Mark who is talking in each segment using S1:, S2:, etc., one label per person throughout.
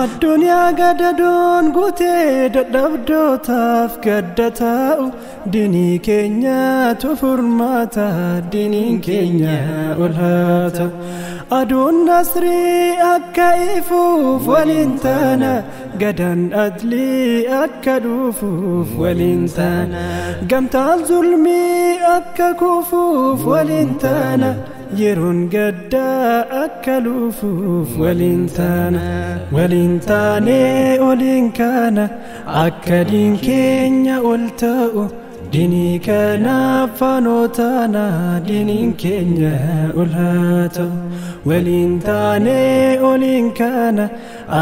S1: Addunyaa gadadoon guutee dadhabdootaaf gadda taa'u, dinii keenyatu furmaata, diniin keenya ol haa ta'u. Aduun nasrii akka ifuuf waliin taana, gadaan adlii akka dhufuuf waliin taana, gamtaan zulmii akka kufuuf waliin taana, yeroon gaddaa akka lufuuf waliin taana. Waliin taanee oliin kaana, akka diin keenya ol ta'u, dinii kanaaf faanoo taana, diniin keenya ol haa ta'u. Waliin taanee oliin kaana,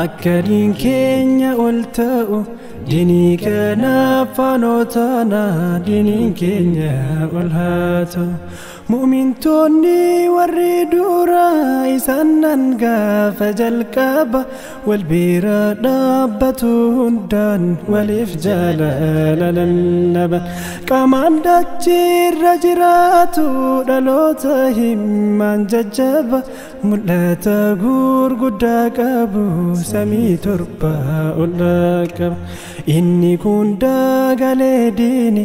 S1: akka diin keenya ol ta'u, dinii kanaaf faanoo taana, diniin keenya ol haa ta'u. Mu'mintoonni warri dura isaan nan gaafa jalqaba wal bira dhaabbatu, hundaan waliif jaalala lallaban. Qaamaan dachiirra jiraatu dhaloota himmaan jajjaba, mul'ata gurguddaa qabu, samii torba ol qaba. Inni kun dagalee diini,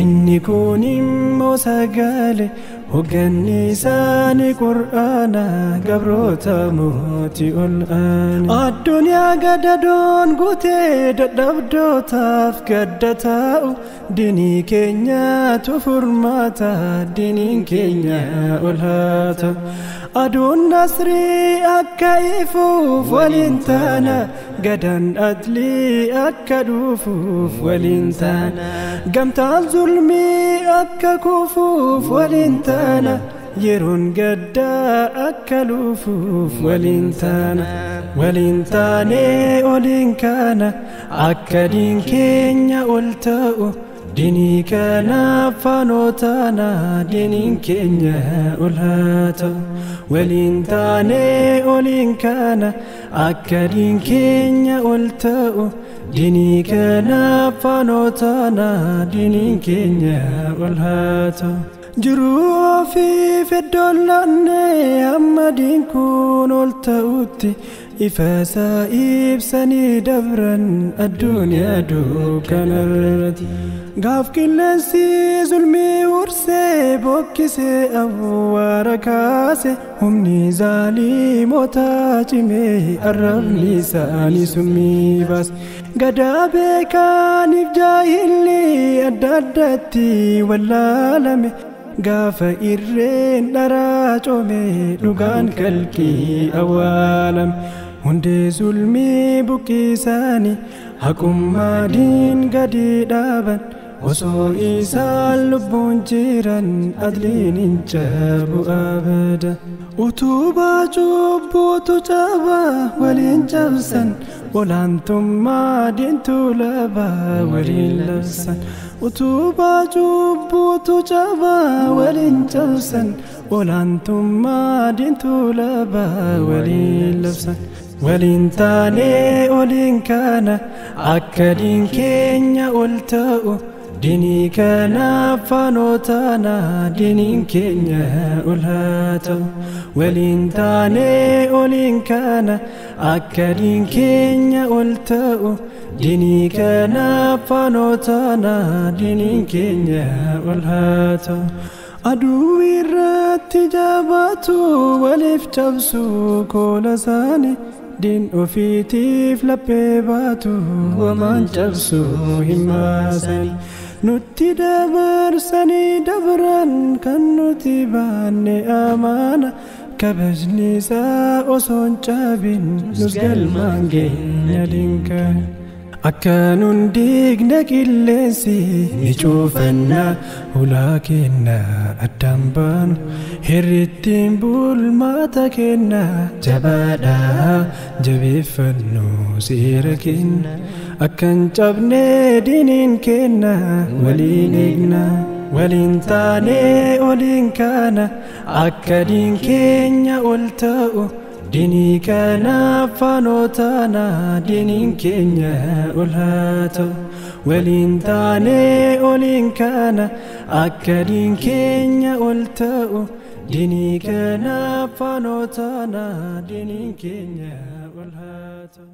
S1: inni kun immoo sagalee. Hogganni isaanii Qur'aana, gabroota mootii ol aane. Addunyaa gadadoon guutee dadhabdootaaf gadda taa'u, dinii keenyatu furmaata, diniin keenya ol haa ta'u. Aduun nasrii akka ifuuf waliin taana, gadaan adlii akka dhufuuf waliin taana, gamtaan zulmii akka kufuuf waliin taana, yeroon gaddaa akka lufuuf waliin taana. Waliin taanee oliin kaana, akka diin keenya ol ta'u, dinii kanaaf faanoo taana, diniin keenya ol haa ta'u. Waliin taanee oliin kaana, akka diin keenya ol ta'u, dinii kanaaf faanoo taana, diniin keenya ol haa ta'u. Jiruu ofiif iddoon laanne, hamma diin kun ol ta'utti ifa isaa ibsanii dabran addunyaa dukkanarratti. Gaaf qilleensi zulmii hursee bokkisee awwaara kaase, humni zaalimotaa cimee arrabni isaanii summii baase. Gadaa beekaaniif jaahilli adda addatti wallaalame, gaafa irreen dharaa coome dhugaan kalqii awwaalame. Hundee zulmii buqqisanii haqummaa diin gadi dhaaban, osoo isaan lubbuun jiran adliin hin cabu abada. Utubaa cubbuutu caba waliin cabsan, olaantummaa diintu laba waliin labsan. Utubaa cubbuutu caba waliin cabsan, olaantummaa diintu laba waliin labsan. Waliin taanee oliin kaana, akka diin keenya ol ta'u, dinii kanaaf faanoo taana, diniin keenya ol haa ta'u. Waliin taanee oliin kaana, akka diin keenya ol ta'u, dinii kanaaf faanoo taana, diniin keenya ol haa ta'u. Aduu irratti jabaatu waliif cabsu koola isaanii, diin ofiitiif laphee baatu wamaan cabsu hin maasani. Nutti dabarsanii dabran kan nuti baanne amaana, kabajni isaa osoo hin cabin nus galmaan geenya dinkaan. Akka nun diigne qilleensi ni cuufanna, hulaa kenna addaan baanu, hirrittiin bulmaata kenna jabaadha jabeeffannu seera kenna, akka hin cabne diniin kenna waliin eegna. Waliin taanee oliin kaana, akka diin keenya ol ta'u, dinii kanaaf faanoo taana, diniin keenya ol haa ta'u. Waliin taanee oliin kaana akka diin keenya ol ta'u. Dinii kanaaf faanoo taana, diniin keenya ol haa ta'u.